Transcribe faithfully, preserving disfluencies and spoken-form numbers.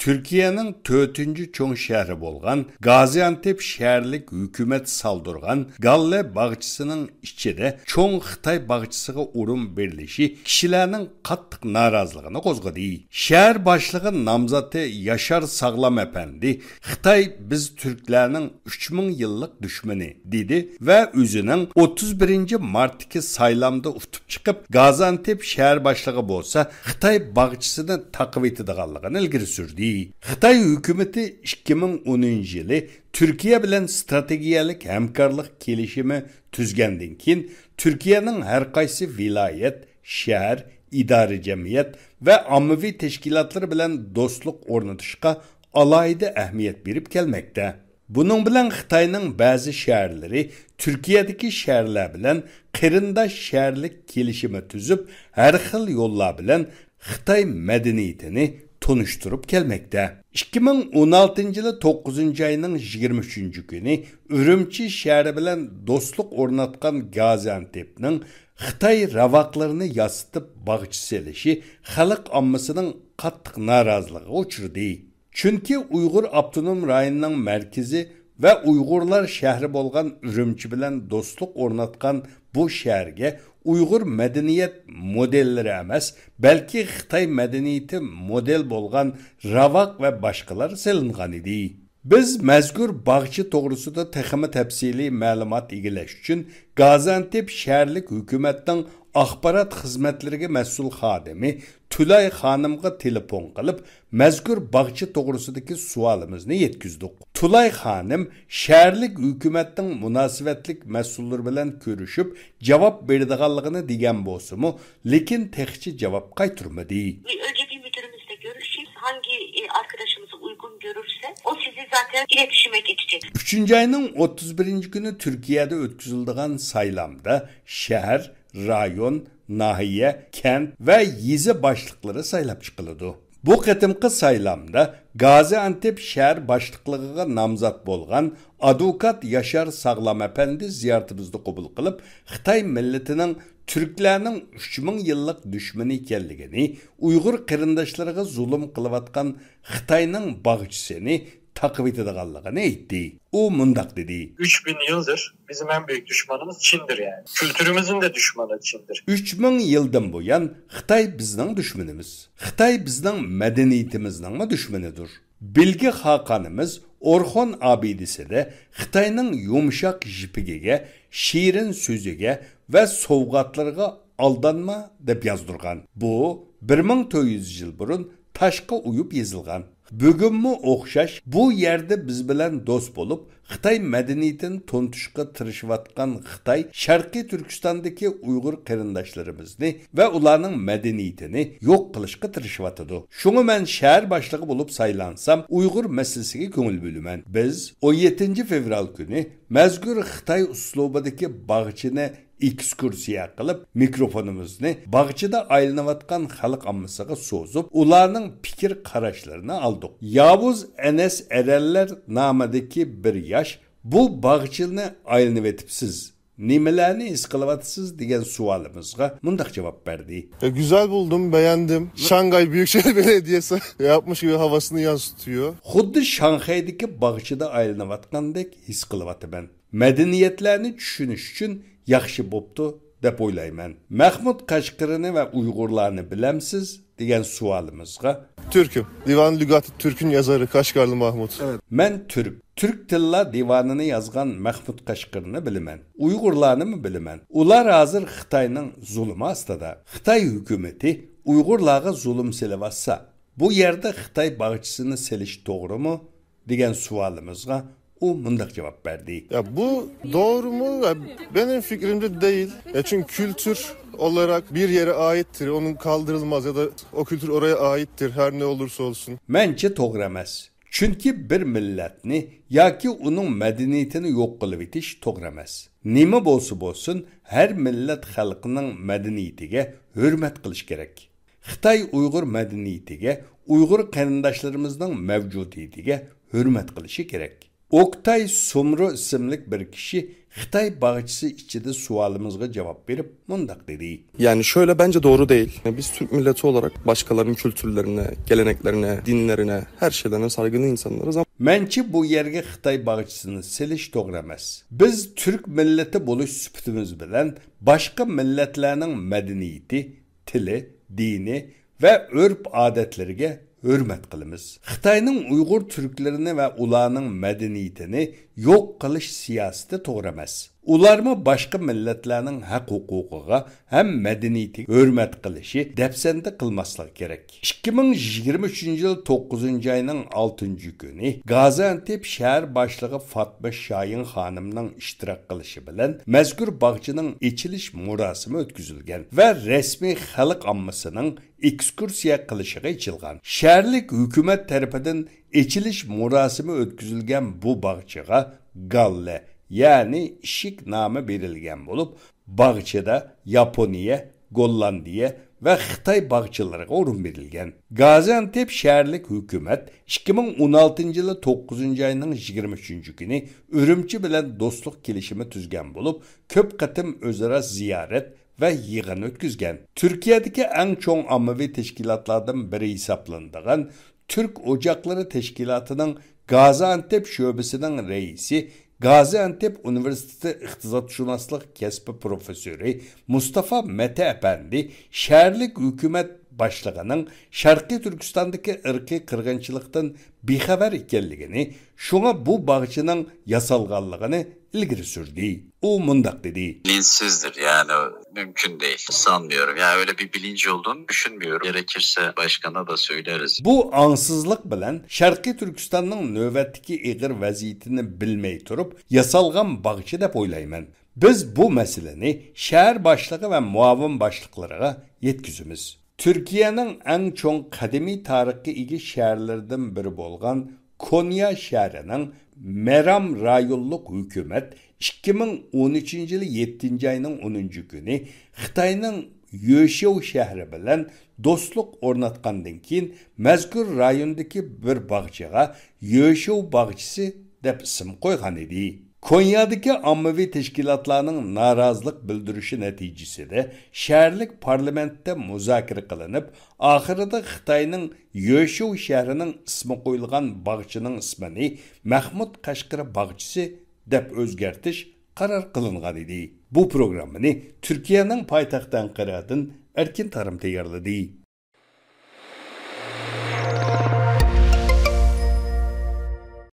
تۈركىيەنىڭ تۆتىنچى چوڭ شەھىرى بولغان گازىئانتېپ شەھەرلىك ھۆكۈمەت سالدۇرغان گاللە باغچىسىنىڭ ئىچىدە چوڭ خىتاي باغچىسىغا ئورۇن بېرىلىشى كىشىلەرنىڭ قاتتىق نارازىلىقىنى قوزغىدى. شەھەر باشلىقى نامزاتى ياشار ساغلام ئەپەندى، «خىتاي بىز تۈركلەرنىڭ ئۈچ مىڭ يىللىق دۈشمىنى» دېدى ۋە ئۆزىنىڭ ئوتتۇز بىرىنچى مارتتىكى سايلامدا ئۇتۇپ چىقىپ، گازانتېپ شەھەر باشلىقى بولسا خىتاي باغچىسىنى تاقىۋېتىدىغانلىقىنى ئىلگىرى سۈردى. خىتاي ھۆكۈمىتى ئىككى مىڭ ئونىنچى يىلى تۈركىيە بىلەن ستراتېگىيەلىك ھەمكارلىق كېلىشىمى تۈزگەندىن كېيىن، تۈركىيەنىڭ ھەر قايسى ۋىلايەت، شەھەر، ئىدارە، جەمئىيەت ۋە ئاممىۋى تەشكىلاتلىرى بىلەن دوستلۇق ئورنىتىشقا ئالاھىدە ئەھمىيەت بېرىپ كەلمەكتە. بۇنىڭ بىلەن خىتاينىڭ بەزى شەھەرلىرى تۈركىيەدىكى شەھەرلەر بىلەن قېرىنداش شەھەرلىك كېلىشىمى تۈزۈپ، ھەر خىل يوللار بىلەن خىتاي مەدەنىيىتىنى تونۇشتۇرۇپ كەلمەكتە. ئىككى مىڭ ئون ئالتىنچى يىلى توققۇزىنچى ئاينىڭ يىگىرمە ئۈچىنچى كۈنى ئۈرۈمچى شەھىرى بىلەن دوستلۇق ئورناتقان گازىئانتېپنىڭ خىتاي راۋاقلىرىنى ياسىتىپ باغچە سېلىشى خەلق ئاممىسىنىڭ قاتتىق نارازىلىقىغا ئۇچرىدى. چۈنكى ئۇيغۇر ئاپتونوم رايونىنىڭ مەركىزى ۋە ئۇيغۇرلار شەھىرى بولغان ئۈرۈمچى بىلەن دوستلۇق ئورناتقان بۇ شەھەرگە ئۇيغۇر مەدەنىيەت مودېللىرى ئەمەس، بەلكى خىتاي مەدەنىيىتى مودېل بولغان راۋاق ۋە باشقىلار سېلىنغانىدى. بىز مەزكۇر باغچە توغرىسىدا تېخىمۇ تەپسىلىي مەلۇمات ئىگىلەش ئۈچۈن گازانتېپ شەھەرلىك ھۆكۈمەتنىڭ ئاخبارات خىزمەتلىرىگە مەسئۇل خادىمى تۈلاي خانىمغا تېلېفون قىلىپ، مەزكۇر باغچە توغرىسىدىكى سوئالىمىزنى يەتكۈزدۇق. تۇلاي خانىم شەھەرلىك ھۆكۈمەتنىڭ مۇناسىۋەتلىك مەسئۇللىرى بىلەن كۆرۈشۈپ، جاۋاب بېرىدىغانلىقىنى دېگەن بولسىمۇ، لېكىن تېخىچە جاۋاب قايتۇرمىدى. Bir önce bir müdürümüzle görüşeyim. Hangi e, arkadaşımızı uygun görürse o sizi zaten iletişime geçecek. ئۈچىنچى ئاينىڭ ئوتتۇز بىرىنچى كۈنى تۈركىيەدە ئۆتكۈزۈلىدىغان سايلامدا شەھەر، رايون، ناھىيە، كەنت ۋە يېزا باشلىقلىرى سايلاپ چىقىلىدۇ. بۇ قېتىمقى سايلامدا گازىئانتېپ شەھەر باشلىقلىقىغا نامزات بولغان ئادۋوكات ياشار ساغلام ئەپەندى زىيارىتىمىزنى قوبۇل قىلىپ، خىتاي مىللىتىنىڭ تۈركلەرنىڭ ئۈچ مىڭ يىللىق دۈشمىنى ئىكەنلىكىنى، ئۇيغۇر قېرىنداشلىرىغا زۇلۇم قىلىۋاتقان خىتاينىڭ باغچىسىنى تاقىۋېتىدىغانلىقىنى ئېيتتى. ئۇ مۇنداق دېدى. Üç bin yıldır bizim en büyük düşmanımız Çin'dir yani. Kültürümüzün de düşmanı Çin'dir. ئۈچ مىڭ يىلدىن بۇيان خىتاي بىزنىڭ دۈشمىنىمىز. خىتاي بىزنىڭ مەدەنىيىتىمىزنىڭمۇ دۈشمىنىدۇر. بىلگە خاقانىمىز ئورخۇن ئابىدىسىدە خىتاينىڭ يۇمشاق يىپىكىگە، شېرىن سۆزىگە ۋە سوۋغاتلىرىغا ئالدانما دەپ يازدۇرغان. بۇ بىر مىڭ تۆت يۈز يىل بۇرۇن تاشقا ئويۇپ يېزىلغان. بۈگۈنمۇ ئوخشاش بۇ يەردە بىز بىلەن دوست بولۇپ، خىتاي مەدەنىيىتىنى تونۇتۇشقا تىرىشىۋاتقان خىتاي شەرقىي تۈركىستاندىكى ئۇيغۇر قېرىنداشلىرىمىزنى ۋە ئۇلارنىڭ مەدەنىيىتىنى يوق قىلىشقا تىرىشىۋاتىدۇ. شۇڭا مەن شەھەر باشلىقى بولۇپ سايلانسام، ئۇيغۇر مەسىلىسىگە كۆڭۈل بۆلىمەن. بىز ئون يەتتىنچى فېۋرال كۈنى مەزكۇر خىتاي ئۇسلۇبىدىكى باغچىنى ئېكسكۇرسىيە قىلىپ، مىكروفونىمىزنى باغچىدا ئايلىنىۋاتقان خەلق ئاممىسىغا سوزۇپ، ئۇلارنىڭ پىكىر قاراشلىرىنى ئالدۇق. ياۋۇز ئەنەس ئەرەنلەر نامىدىكى بىر ياش، «بۇ باغچىنى ئايلىنىۋېتىپسىز، نېمىلەرنى ھېس قىلىۋاتىسىز؟» دېگەن سوئالىمىزغا مۇنداق جاۋاب بەردى. Ya, güzel buldum, beğendim. Şangay Büyükşehir Belediyesi yapmış gibi havasını yansıtıyor. خۇددى شاڭخەيدىكى باغچىدا ئايلىنىۋاتقاندەك ھېس قىلىۋاتىمەن. مەدەنىيەتلەرنى چۈشىنىش ئۈچۈن ياخشى بوپتۇ، دەپ ئويلايمەن. مەخمۇت قەشقىرىنى ۋە ئۇيغۇرلارنى بىلەمسىز؟ دېگەن سوئالىمىزغا، Türk'üm. Divan Lügatı Türk'ün yazarı Kaşgarlı Mahmut. مەن تۈرك. تۈرك تىللار دىۋانىنى يازغان مەخمۇت قەشقىرىنى بىلىمەن. ئۇيغۇرلارنىمۇ بىلىمەن. ئۇلار ھازىر خىتاينىڭ زۇلۇمى ئاستىدا. خىتاي ھۆكۈمىتى ئۇيغۇرلارغا زۇلۇم سېلىۋاتسا، بۇ يەردە خىتاي باغچىسىنى سېلىش توغرىمۇ؟ دېگەن سوئالىمىزغا ئۇ مۇنداق جاۋاب بەردى. Ya bu doğru mu? Ya benim fikrimce değil. Ya çünkü kültür olarak bir yere aittir. Onun kaldırılmaz ya da o kültür oraya aittir. Her ne olursa olsun. مەنچە توغرا ئەمەس. چۈنكى بىر مىللەتنى ياكى ئۇنىڭ مەدەنىيىتىنى يوق قىلىۋېتىش توغرا ئەمەس. نېمە بولسا بولسۇن، ھەر مىللەت خەلقىنىڭ مەدەنىيىتىگە ھۆرمەت قىلىش كېرەك. خىتاي ئۇيغۇر مەدەنىيىتىگە، ئۇيغۇر قېرىنداشلىرىمىزنىڭ مەۋجۇدىيىتىگە ھۆرمەت قىلىشى كېرەك. ئوكتاي سومرو ئىسىملىك بىر كىشى خىتاي باغچىسى ئىچىدە سوئالىمىزغا جاۋاب بېرىپ مۇنداق دېدى. Yani şöyle bence doğru değil. Biz Türk milleti olarak başkalarının kültürlerine, geleneklerine, dinlerine, her şeylerine saygılı insanlarız ama مەنچە بۇ يەرگە خىتاي باغچىسىنى سېلىش توغرا ئەمەس. بىز تۈرك مىللىتى بولۇش سۈپىتىمىز بىلەن باشقا مىللەتلەرنىڭ مەدەنىيىتى، تىلى، دىنى ۋە ئۆرپ-ئادەتلىرىگە ھۆرمەت قىلىمىز. خىتاينىڭ ئۇيغۇر تۈركلىرىنى ۋە ئۇلارنىڭ مەدەنىيىتىنى يوق قىلىش سىياسىتى توغرا ئەمەس. ئۇلارمۇ باشقا مىللەتلەرنىڭ ھەق-ھوقۇقىغا ھەم مەدەنىيىتىگە ھۆرمەت قىلىشى، دەپسەندە قىلماسلىقى كېرەك. ئىككى مىڭ يىگىرمە ئۈچىنچى يىل توققۇزىنچى ئاينىڭ ئالتىنچى كۈنى گازىئانتېپ شەھەر باشلىقى فاتما شاھىن خانىمنىڭ ئىشتىراك قىلىشى بىلەن مەزكۇر باغچىنىڭ ئېچىلىش مۇراسىمى ئۆتكۈزۈلگەن ۋە رەسمىي خەلق ئاممىسىنىڭ ئېكسكۇرسىيە قىلىشىغا ئېچىلغان. شەھەرلىك ھۆكۈمەت تەرىپىدىن ئېچىلىش مۇراسىمى ئۆتكۈزۈلگەن بۇ باغچىغا گاللە، يەنى ئىشىك نامى بېرىلگەن بولۇپ، باغچىدا ياپونىيە، گوللاندىيە ۋە خىتاي باغچىلىرىغا ئورۇن بېرىلگەن. گازىئانتېپ شەھەرلىك ھۆكۈمەت ئىككى مىڭ ئون ئالتىنچى يىلى توققۇزىنچى ئاينىڭ يىگىرمە ئۈچىنچى كۈنى ئۈرۈمچى بىلەن دوستلۇق كېلىشىمى تۈزگەن بولۇپ، كۆپ قېتىم ئۆزئارا زىيارەت ۋە يىغىن ئۆتكۈزگەن. تۈركىيەدىكى ئەڭ چوڭ ئاممىۋى تەشكىلاتلاردىن بىرى ھېسابلىنىدىغان تۈرك ئوچاقلىرى تەشكىلاتىنىڭ گازىئانتېپ شۆبىسىنىڭ رەئىسى، گازىئانتېپ ئۇنىۋېرسىتېتى ئىقتىسادشۇناسلىق كەسپى پروفېسسورى مۇستافا مەتە ئەپەندى شەھەرلىك ھۆكۈمەت باشلىقىنىڭ شەرقىي تۈركىستاندىكى ئىرقىي قىرغىنچىلىقتىن بىخەۋەر ئىكەنلىكىنى، شۇڭا بۇ باغچىنىڭ ياسالغانلىقىنى ئىلگىرى سۈردى. ئۇ مۇنداق دېدى. Bilinçsizdir yani, mümkün değil. Sanmıyorum. Yani öyle bir bilinç olduğunu düşünmüyorum. Gerekirse başkana da söyleriz. بۇ ئاڭسىزلىق بىلەن شەرقىي تۈركىستاننىڭ نۆۋەتتىكى ئېغىر ۋەزىيىتىنى بىلمەي تۇرۇپ ياسالغان باغچە دەپ ئويلايمەن. بىز بۇ مەسىلىنى شەھەر باشلىقى ۋە مۇئاۋىن باشلىقلىرىغا يەتكۈزىمىز. تۈركىيەنىڭ ئەڭ چوڭ قەدىمىي تارىخقا ئىگە شەھەرلىرىدىن بىرى بولغان كونيا شەھىرىنىڭ مېرام رايونلۇق ھۆكۈمەت ئىككى مىڭ ئون ئۈچىنچى يىلى يەتتىنچى ئاينىڭ ئونىنچى كۈنى خىتاينىڭ يۆشيۇ شەھىرى بىلەن دوستلۇق ئورناتقاندىن كېيىن، مەزكۇر رايوندىكى بىر باغچىغا يۆشيۇ باغچىسى دەپ ئىسىم قويغان ئىدى. كونيادىكى ئاممىۋى تەشكىلاتلارنىڭ نارازىلىق بىلدۈرۈشى نەتىجىسىدە شەھەرلىك پارلامېنتتا مۇزاكىرە قىلىنىپ، ئاخىرىدا خىتاينىڭ يۆشيۇ شەھىرىنىڭ ئىسمى قويۇلغان باغچىنىڭ ئىسمىنى مەخمۇت قەشقىرى باغچىسى دەپ ئۆزگەرتىش قارار قىلىنغان ئىدى. بۇ پروگراممىنى تۈركىيەنىڭ پايتەختى ئەنقەرەدىن ئەركىن تارىم تەييارلىدى.